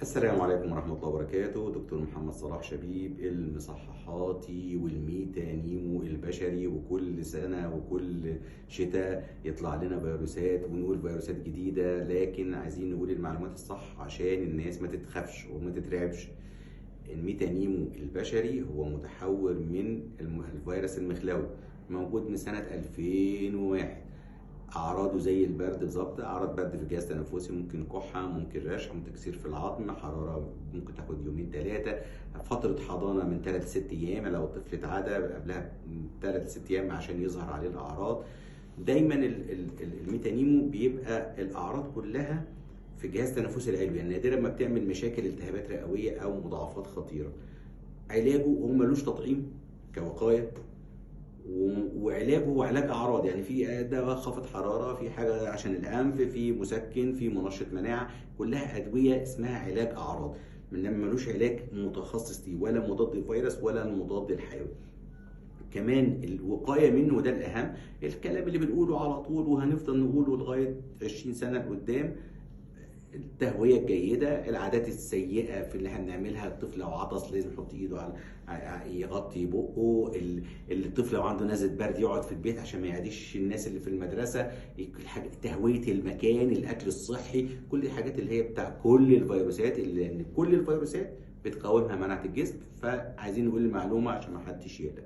السلام عليكم ورحمة الله وبركاته. دكتور محمد صلاح شبيب المصححاتي والميتانيمو البشري. وكل سنة وكل شتاء يطلع لنا فيروسات ونقول فيروسات جديدة، لكن عايزين نقول المعلومات الصح عشان الناس ما تتخافش وما تترعبش. الميتانيمو البشري هو متحور من الفيروس المخلوي، موجود من سنة 2001. اعراضه زي البرد بالظبط، اعراض برد في الجهاز التنفسي، ممكن كحه، ممكن رشح، ممكن تكسير في العظم، حرارة ممكن تاخد يومين 3، فترة حضانة من 3 ل 6 ايام لو الطفل اتعدى قبلها 3 ل 6 ايام عشان يظهر عليه الاعراض. دايما الميتانيمو بيبقى الاعراض كلها في الجهاز التنفسي العلوي، يعني نادرا ما بتعمل مشاكل التهابات رئويه او مضاعفات خطيرة. علاجه هو ملوش تطعيم كوقايه، وعلاجه هو علاج اعراض، يعني في دواء خافض حرارة، في حاجة عشان الانف، في مسكن، في منشط مناعة، كلها ادوية اسمها علاج اعراض، من ملوش علاج متخصص ليه، ولا مضاد الفيروس ولا المضاد الحيوي. كمان الوقاية منه، وده الاهم، الكلام اللي بنقوله على طول وهنفضل نقوله لغاية 20 سنة لقدام، التهويه الجيدة، العادات السيئة في اللي احنا بنعملها، الطفل لو عطس لازم يحط ايده على يغطي بقه، الطفل لو عنده نزله برد يقعد في البيت عشان ما يعديش الناس اللي في المدرسة، تهوية المكان، الاكل الصحي، كل الحاجات اللي هي بتاع كل الفيروسات، اللي ان كل الفيروسات بتقاومها مناعة الجسم. فعايزين نقول المعلومة عشان ما حدش يقلق.